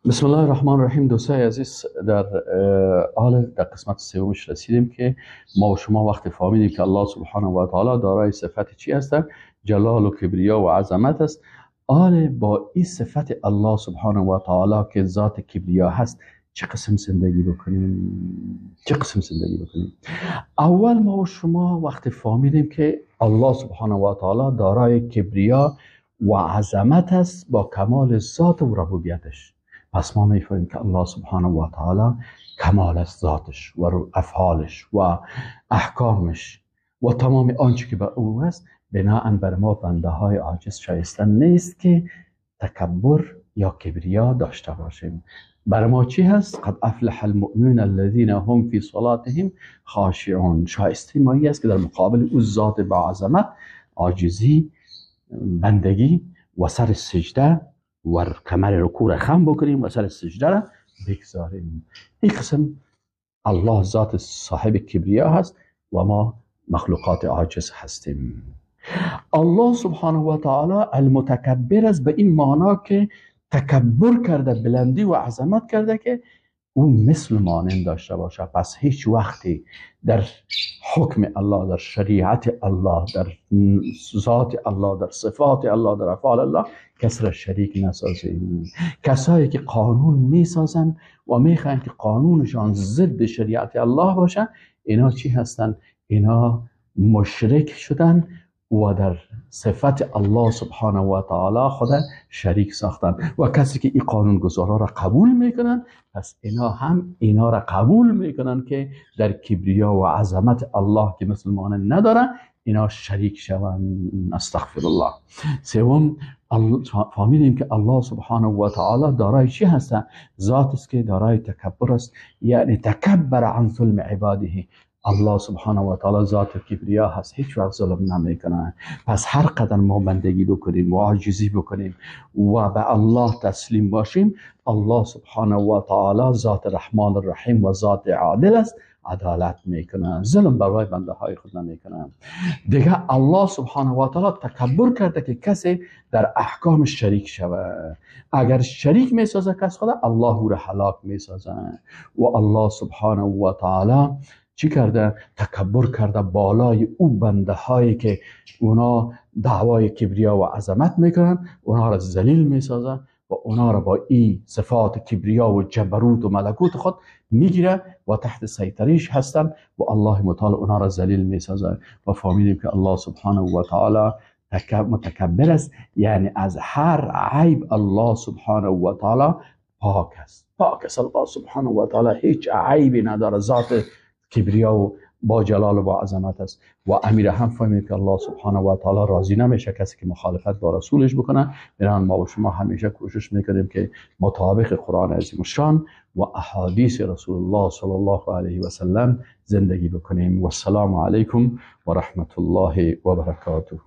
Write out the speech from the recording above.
بسم الله الرحمن الرحیم. دوستای عزیز، در حال در قسمت سومش رسیدیم که ما و شما وقتی فهمیدیم که الله سبحانه و تعالی دارای صفت چی هست؟ جلال و کبریا و عظمت است. حال با این صفت الله سبحانه و تعالی که ذات کبریا هست چه قسم زندگی بکنیم؟ چه قسم زندگی بکنیم؟ اول ما و شما وقتی فهمیدیم که الله سبحانه و تعالی دارای کبریا و عظمت است با کمال ذات و ربوبیتش، پس ما میفهمیم که الله سبحانه و تعالی کمال است ذاتش و افعالش و احکامش و تمام آنچه که به او است. بناءً بر ما بنده های عاجز شایسته نیست که تکبر یا کبریا داشته باشیم. بر ما چی هست؟ قد افلح المؤمنون الذين هم فی صلاتهم خاشعون. شایسته ما است که در مقابل او ذات با عظمت عاجزی، بندگی و سر سجده و کمر رکوع را خم بکنیم و سر سجده را بگذاریم. این قسم الله ذات صاحب کبریا هست و ما مخلوقات عاجز هستیم. الله سبحانه و تعالی المتکبر است به این معنا که تکبر کرده، بلندی و عظمت کرده که او مثل مانند داشته باشه. پس هیچ وقتی در حکم الله، در شریعت الله، در ذات الله، در صفات الله، در افعال الله کس را شریک نسازیم. کسایی که قانون میسازن و میخواین که قانونشان ضد شریعت الله باشه، اینا چی هستن؟ اینا مشرک شدن و در صفت الله سبحانه و تعالی خود شریک ساختن. و کسی که این قانون گذارا را قبول میکنن، پس اینا هم اینا را قبول میکنن که در کبریا و عظمت الله که مسلمان ندارن اینا شریک شوند. استغفر الله. سوم، فهمیدیم که الله سبحانه و تعالی دارای چی هستن؟ ذات است که دارای تکبر است، یعنی تکبر عن ظلم عباده. الله سبحانه و تعالی ذات کبریا هست، هیچ وقت ظلم نمیکنه. پس هر قدر ما بندگی بکنیم و عاجزی بکنیم و به الله تسلیم باشیم، الله سبحانه و تعالی ذات رحمان الرحیم و ذات عادل است، عدالت میکنه، ظلم برای بنده های خود نمیکنه. دیگه الله سبحانه و تعالی تکبر کرده که کسی در احکام شریک شود. اگر شریک میسازه کس خود، الله او را هلاک میسازه. و الله سبحانه و تعالی چی کرده؟ تکبر کرده بالای او بنده هایی که اونا دعوای کبریا و عظمت میکنن، اونا را ذلیل میسازه و اونا را با این صفات کبریا و جبروت و ملکوت خود میگیره و تحت سیطریش هستن و الله متعال اونا را ذلیل میسازه. و فهمیدیم که الله سبحانه و تعالی متکبر است، یعنی از هر عیب الله سبحانه و تعالی پاک است. پاک است الله سبحانه و تعالی، هیچ عیبی نداره، ذات کبریا و با جلال و با عظمت است. و امیر هم فهمید که الله سبحانه و تعالی راضی نمیشه کسی که مخالفت با رسولش بکنه. بنابراین ما و شما همیشه کوشش میکنیم که مطابق قرآن عظیم الشان و احادیث رسول الله صلی الله علیه و سلم زندگی بکنیم. و السلام علیکم و رحمت الله و برکاته.